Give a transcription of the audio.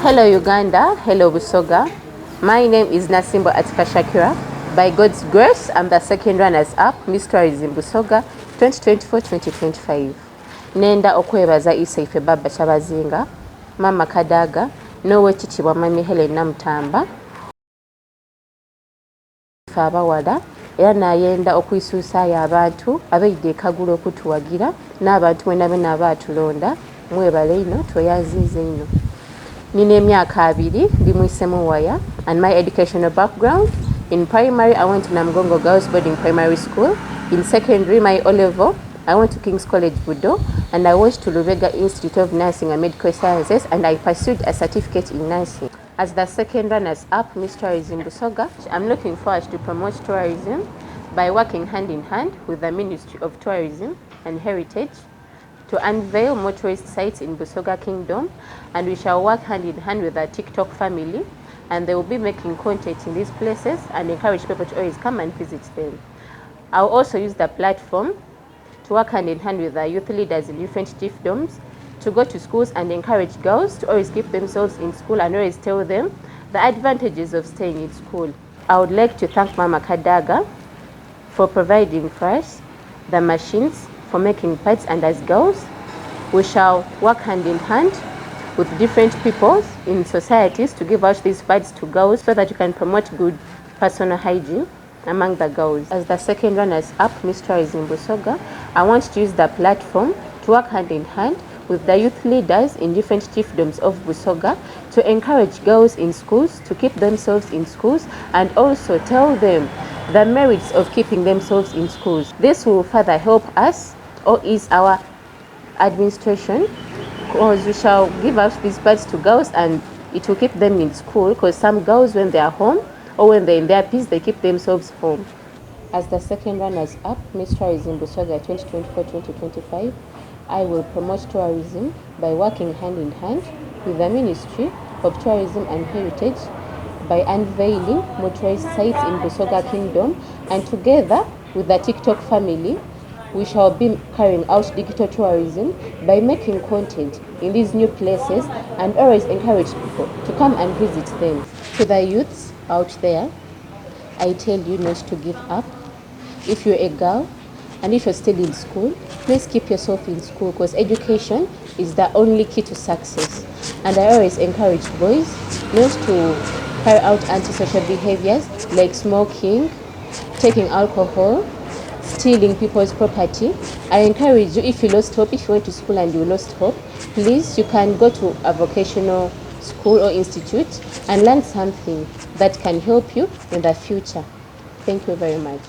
Hello Uganda, hello Busoga. My name is Nassimbwa Atika Shakira. By God's grace, I'm the second runners up Miss Tourism Busoga 2024-2025. Nenda okwebaza Isaife Baba Kyabazinga, Mama Kadaga, n'owekitiibwa Mami Helen Namutamba ffe abawala era nayenda okwisuusaayo abantu abaidha e Kagulu okutuwagira n'abantu bwenabwena abaatulonda. Mwebale inho, tweyanziiza inho. Nina emyaka abiri ndi mwisemu waya and my educational background in primary I went to Namugongo Girls Boarding Primary School. In secondary, my O level, I went to King's College Budo and I went to Lubega Institute of Nursing and Medical Sciences and I pursued a certificate in nursing. As the second runners up Miss Tourism Busoga, I'm looking forward to promote tourism by working hand in hand with the Ministry of Tourism and Heritage to unveil more tourist sites in Busoga Kingdom, and we shall work hand in hand with our TikTok family, and they will be making content in these places and encourage people to always come and visit them. I'll also use the platform to work hand in hand with our youth leaders in different chiefdoms to go to schools and encourage girls to always keep themselves in school and always tell them the advantages of staying in school. I would like to thank Mama Kadaga for providing for us the machines for making pads, and as girls, we shall work hand in hand with different people in societies to give out these pads to girls so that you can promote good personal hygiene among the girls. As the second runners up Miss Tourism Busoga, I want to use the platform to work hand in hand with the youth leaders in different chiefdoms of Busoga to encourage girls in schools to keep themselves in schools and also tell them the merits of keeping themselves in schools. This will further help us or ease our administration, because we shall give out these pads to girls and it will keep them in school, because some girls, when they are home or when they're in their peace, they keep themselves home. As the second runners up Miss Tourism Busoga 2024-2025, I will promote tourism by working hand in hand with the Ministry of Tourism and Heritage by unveiling more tourist sites in Busoga Kingdom, and together with the TikTok family, we shall be carrying out digital tourism by making content in these new places and always encourage people to come and visit them. To the youths out there, I tell you not to give up. If you're a girl and if you're still in school, please keep yourself in school, because education is the only key to success. And I always encourage boys not to carry out antisocial behaviors like smoking, taking alcohol, stealing people's property. I encourage you, if you lost hope, if you went to school and you lost hope, please, you can go to a vocational school or institute and learn something that can help you in the future. Thank you very much.